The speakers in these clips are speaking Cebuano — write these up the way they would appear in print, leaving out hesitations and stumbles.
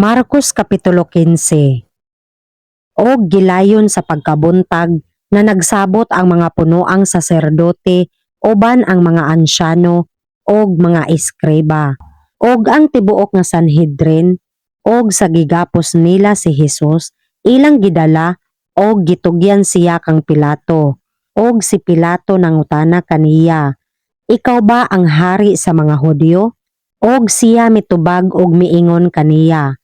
Marcos Kapitulo 15. Og gilayon sa pagkabuntag na nagsabot ang mga punoang saserdote uban ang mga ansyano og mga eskriba og ang tibuok nga Sanhedrin, og sa gigapos nila si Hesus, ilang gidala og gitugyan siya kang Pilato. Og si Pilato nangutana kaniya, "Ikaw ba ang hari sa mga Hudyo?" Og siya mitubag og miingon kaniya,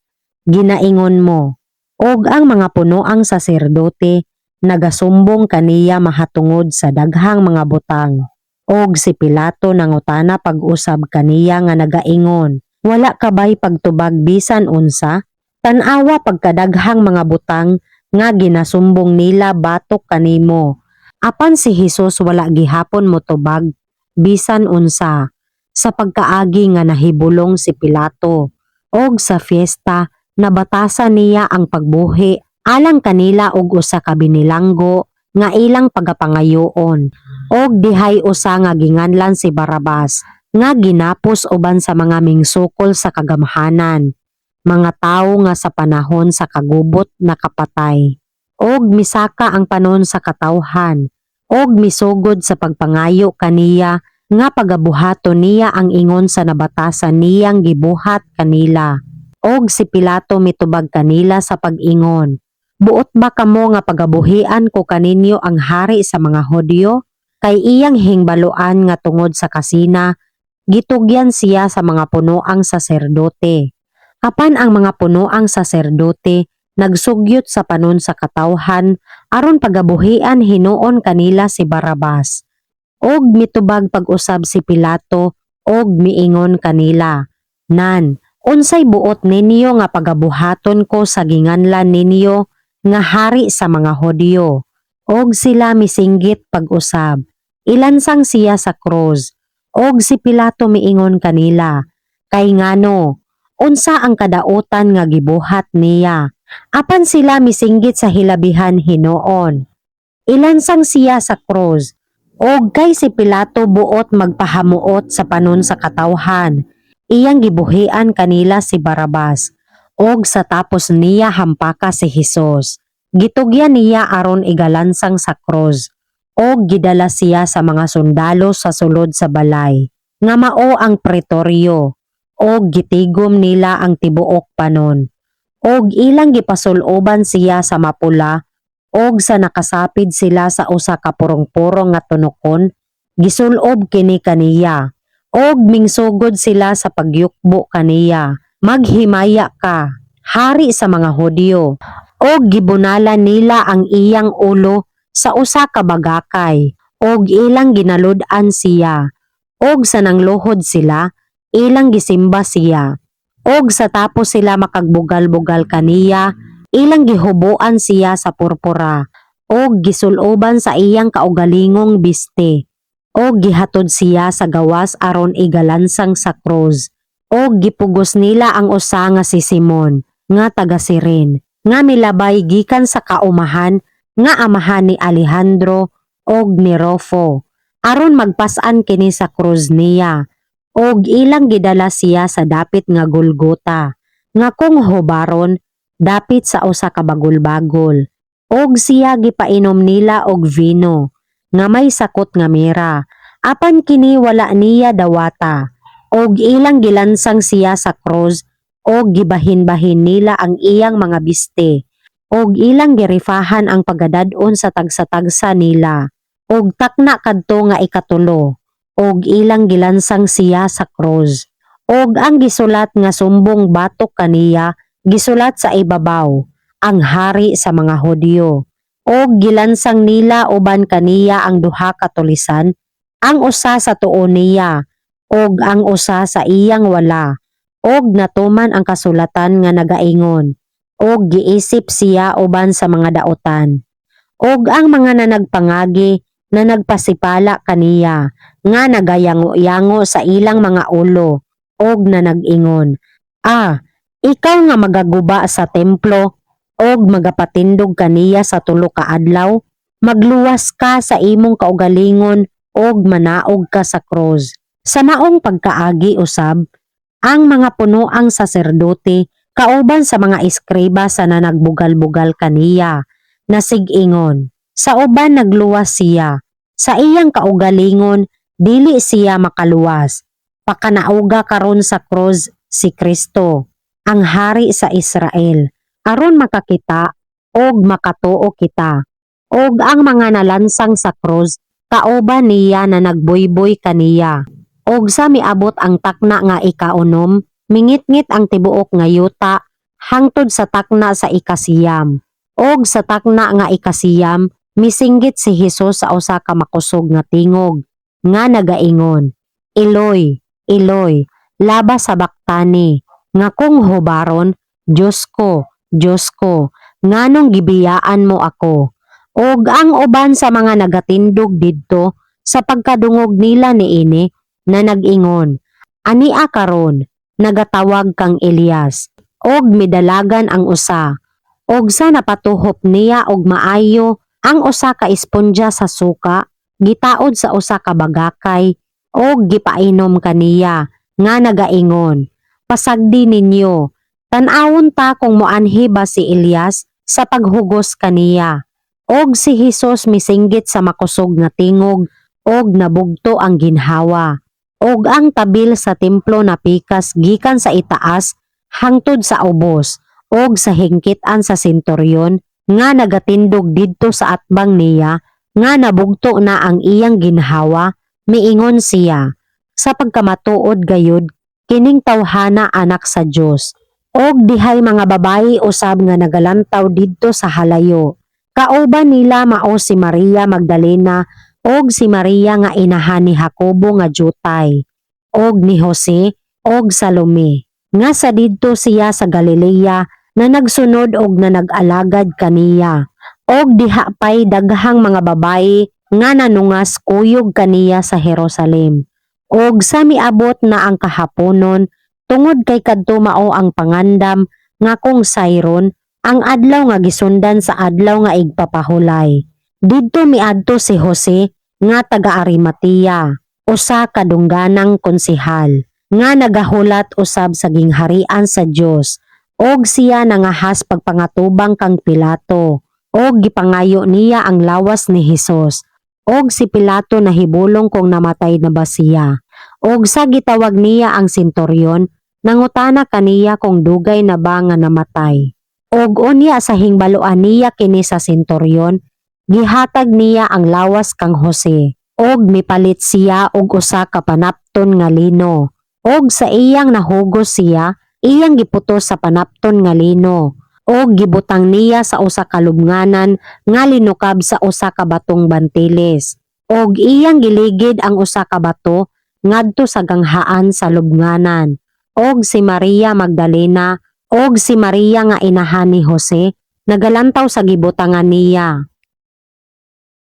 "Ginaingon mo." Og ang mga punoang saserdote nagasumbong kaniya mahatungod sa daghang mga butang. Og si Pilato nangutana pag-usab kaniya nga nagaingon, "Wala ka bay pagtubag bisan unsa? Tan-awa pagkadaghang mga butang nga ginasumbong nila batok kanimo." Apan si Hesus wala gihapon motubag bisan unsa sa pagkaagi nga nahibulong si Pilato. Og sa fiesta, nabatasan niya ang pagbuhi alang kanila og usa ka binilanggo nga ilang pagapangayoon. Og dihay usa nga ginganlan si Barabas nga ginapos uban sa mga mingsukol sa kagamhanan, mga tawo nga sa panahon sa kagubot nakapatay. Og misaka ang panon sa katawhan og misugod sa pagpangayo kaniya nga pagabuhaton niya ang ingon sa nabatasan niyang gibuhat kanila. Og si Pilato mitubag kanila sa pag-ingon, "Buot ba kamo nga pagabuhian ko kaninyo ang hari sa mga Hudyo?" Kay iyang hingbaluan nga tungod sa kasina, gitugyan siya sa mga punoang saserdote. Apan ang mga punoang saserdote nagsugyot sa panon sa katawhan aron pagabuhian hinuon kanila si Barabas. Og mitubag pag-usab si Pilato og miingon kanila, "Nan, unsay buot ninyo nga pagabuhaton ko sa ginganlan ninyo nga hari sa mga Hudyo?" Og sila misinggit pag-usab, "Ilansang siya sa krus." Og si Pilato miingon kanila, "Kay ngano, unsa ang kadautan nga gibuhat niya?" Apan sila misinggit sa hilabihan hinuon, "Ilansang siya sa krus." Og kay si Pilato buot magpahamuot sa panon sa katawhan, iyang gibuhian kanila si Barabas. Og sa tapos niya hampaka si Hesus, gitugyan niya aron igalansang sa krus. Og gidala siya sa mga sundalo sa sulod sa balay, nga mao ang pretoryo, og gitigom nila ang tibuok panon. Og ilang gipasuloban siya sa mapula, og sa nakasapid sila sa usa ka purong-purong nga tunokon, gisulob kini kaniya. Og mingsugod sila sa pagyukbo kaniya, "Maghimaya ka, hari sa mga Hudyo." Og gibunalan nila ang iyang ulo sa usa ka bagakay, og ilang ginalud-an siya. Og sa nangluhod sila, ilang gisimba siya. Og sa tapos sila makagbugal-bugal kaniya, ilang gihuboan siya sa purpura, og gisuloban sa iyang kaugalingong biste, og gihatod siya sa gawas aron igalansang sa krus. Og gipugos nila ang usa nga si Simon nga taga Cirene nga milabay gikan sa kaumahan, nga amahan ni Alejandro og ni Rufo, aron magpas-an kini sa krus niya. Og ilang gidala siya sa dapit nga Golgota, nga kung hubaron, dapit sa usa ka bagol-bagol. Og siya gipainom nila og vino nga may sakot nga mira, apan kini wala niya dawata. Og ilang gilansang siya sa krus og gibahin-bahin nila ang iyang mga biste og ilang girifahan ang pagadad-on sa tagsa-tagsa nila. Og takna kadto nga ikatulo og ilang gilansang siya sa krus. Og ang gisulat nga sumbong batok kaniya gisulat sa ibabaw, "Ang hari sa mga Hudyo." Og gilansang nila uban kaniya ang duha ka tulisan, ang usa sa tuo niya ug ang usa sa iyang wala. Og natuman ang kasulatan nga nagaingon, "Og giisip siya uban sa mga dautan." Og ang mga nanagpangagi na nagpasipala kaniya nga nagayango-yango sa ilang mga ulo og na nag-ingon, "Ah, ikaw nga magaguba sa templo og magapatindog kaniya sa 3 ka adlaw, magluwas ka sa imong kaugalingon og manaog ka sa krus." Sa maong pagkaagi usab, ang mga punoang saserdote Kauban sa mga eskriba sa nanagbugal-bugal kaniya, nasig-ingon, "Sa uban nagluwas siya, sa iyang kaugalingon dili siya makaluwas. Pakanauga karon sa krus si Kristo, ang hari sa Israel, aron makakita og makatuo kita." Og ang mga nalansang sa krus kauban niya na nagbuyboy kaniya. Og sa miabot ang takna nga ikaunom, mingitngit ang tibuok nga yuta hangtod sa takna sa 9. Og sa takna nga 9, misinggit si Hesus sa usa ka makusog nga tingog nga nagaingon, "Eloi, Eloi, lama sabaktani?" Nga kung hubaron, "Diyos ko, Diyos ko, nganong gibiyaan mo ako?" Og ang uban sa mga nagatindog didto, sa pagkadungog nila niini, na nag-ingon, "Ania karon, nagatawag kang Elias." Og midalagan ang usa. Og sa napatuhop niya og maayo ang usa ka esponja sa suka, gitaod sa usa ka bagakay og gipainom kaniya nga nagaingon, "Pasagdi ninyo, tan-awon ta kung moanhi ba si Elias sa paghugos kaniya." Og si Hesus misinggit sa makusog nga tingog og nabugto ang ginhawa. Og ang tabil sa templo napikas gikan sa itaas hangtod sa ubos. Og sa hingkitan sa senturyon nga nagatindog didto sa atbang niya nga nabugto na ang iyang ginhawa, miingon siya, "Sa pagkamatuod gayud, kining tawhana anak sa Dios." Og dihay mga babayi usab nga nagalantaw didto sa halayo. Kauban nila mao si Maria Magdalena og si Maria nga inahan ni Jacobo nga jutay og ni Jose og Salome, nga sa didto siya sa Galilea na nagsunod og na nag-alagad kaniya. Og diha pay daghang mga babayi nga nanungas kuyog kaniya sa Jerusalem. Og sa miabot na ang kahaponon, tungod kay kadto mao ang pangandam nga kung sayron ang adlaw nga gisundan sa Adlaw nga Igpapahulay, didto miadto si Jose nga taga Arimatea, usa ka dungganang konsehal nga nagahulat usab sa gingharian sa Dios, og siya nangahas pagpangatubang kang Pilato og gipangayo niya ang lawas ni Hesus. Og si Pilato nahibulong kung namatay na ba siya. Og sa gitawag niya ang senturyon, nangutana kaniya kung dugay na ba nga namatay. Og unya sa hingbaloan niya kini sa senturyon, gihatag niya ang lawas kang Jose. Og mipalit siya og usa ka panapton nga lino. Og sa iyang nahugos siya, iyang giputos sa panapton nga lino og gibutang niya sa usa ka lubnganan nga linukab sa usa ka batong bantiles. Og iyang giligid ang usa ka bato ngadto sa ganghaan sa lubnganan. Og si Maria Magdalena og si Maria nga inahan ni Jose nagalantaw sa gibutangan niya.